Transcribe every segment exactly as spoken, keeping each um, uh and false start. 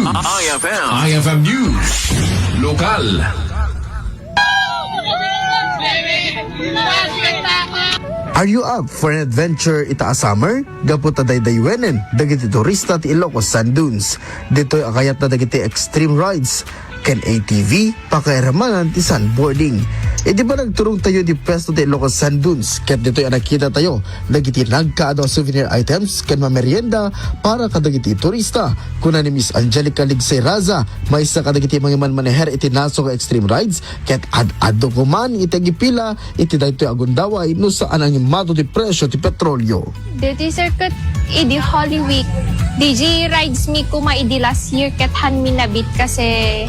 I F M. I F M News. Lokal. Are you up for an adventure ita a summer? Gapu ta daydaywenen dagiti turista ti Ilocos Sand Dunes. Ditoy a kayatna dagiti extreme rides ken A T V, pakairamanan ti sandboarding. Idi panagturongtayo idi pwesto ti Ilocos Sand Dunes, ket ditoy a nakitatayo dagiti nagkaadu a souvenir items ken mamerienda para kadagiti turista. Kuna ni Miss Angelica Ligsay Raza, maysa kadagiti mangimanmaneher iti nasong extreme rides, ket ad-adu koman iti agipila iti daytoy a gundaway no saan a ngimmato ti presyo ti petrolio. Ditoy, sir, ket idi Holy Week, D J rides mi koma idi last year ket han mi nabit kasi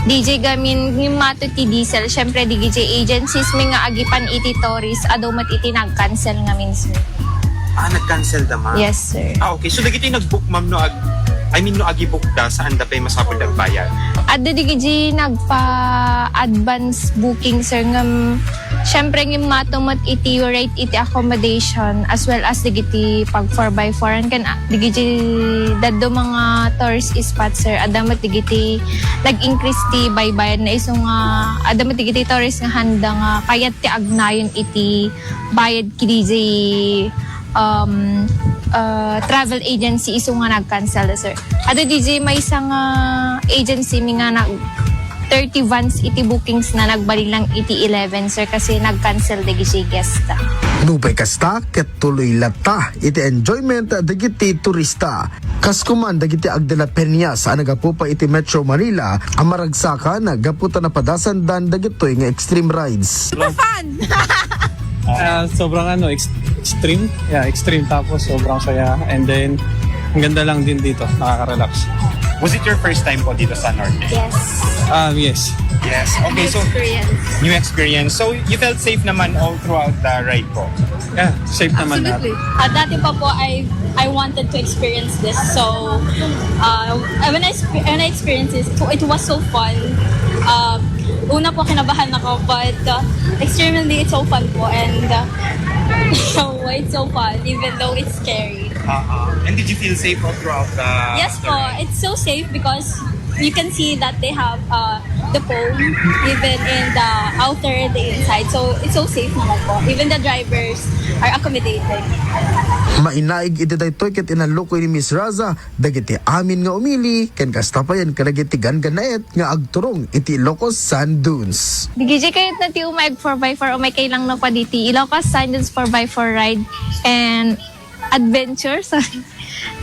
D J gamin ngimmato ti diesel. Siyempre, D J agencies mi nga agipan iti tourist, adu met iti nag-cancel ngamin, sir. Ah, nag-cancel da, ma'am? Yes, sir. Ah, okay. So, dagiti nag-book, ma'am, no, ag-, I mean, no, agi-book da, saan da pay masapul agbayad? Adda dagiti nagpa-advance booking, sir, ngem, siyempre, ngimmato met iti rate iti accommodation as well as dagiti pag four by four. Ken, ah, dagiti dadduma nga tourist spot, sir, adda met dagiti nag-increase ti baybayadna isu nga adda met dagiti tourist nga handa nga kayat ti agnayon iti bayad iti, um, uh, travel agency isu nga nag-cancel, sir. Adda ditoy maysa nga agency mi nga nag thirty vans iti bookings na, nagbalin lang iti eleven, sir, kasi nag-cancel dagiti guest. Nupay kasta, ket tuloy latta iti enjoyment dagiti turista. Kas koman dagiti agdala peñas a nagapu pay iti Metro Manila a maragsakan gapu ta napadasandan dagitoy nga extreme rides. Super fun! Ah, sobrang ano, ex-, extreme. Yeah, extreme tapos sobrang saya. And then, ang ganda lang din dito, nakaka-relax. Was it your first time po dito sa Norte? Yes. Um, yes. Yes. Okay, so experience. New experience. So, you felt safe naman all throughout the ride po? Yeah, safe naman lahat. Absolutely. Ah, dati pa po, I, I wanted to experience this. So, uh, when I, sp- when I experienced this, it was so fun. Uh, una po, kinabahan ako, but uh, extremely, it's so fun po. And uh, so, it's so fun, even though it's scary. Uh-uh. And did you feel safe all throughout the Yes the po, ride? It's so safe because you can see that they have uh, the phone, even in the outer, the inside. So, it's so safe naman po. Even the drivers are accommodating. Mainaig iti daytoy ket inallukoy ni Miss Raza dagiti amin nga umili ken kasta payen kadagiti ganggannaet nga agturong iti Ilocos Sand Dunes. Dagiti kayatna ti umay ag four by four, umay kay lang no pa diti Ilocos Sand Dunes four by four ride and adventure. Sorry.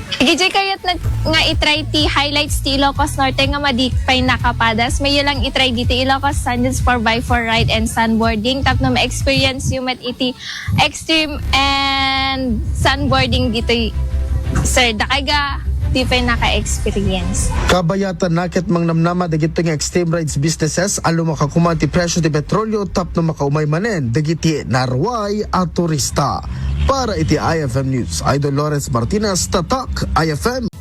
Dagiti kayatna nga i-try ti highlights ti Ilocos Norte nga madi pay nakapadas, mayo lang i-try diti Ilocos Sand Dunes four by four ride and sandboarding tapno ma-experience yu met iti extreme and sandboarding ditoy, sir. Dakay ga di pay naka-experience. Kabayatanna ket mangnamnama dagitoy nga extreme rides businesses a lumaka koma ti presyo ti petrolio tapno makaumay manen dagiti naruay a turista. Para iti I F M News, Idol Lawrence Martinez, Tatak I F M.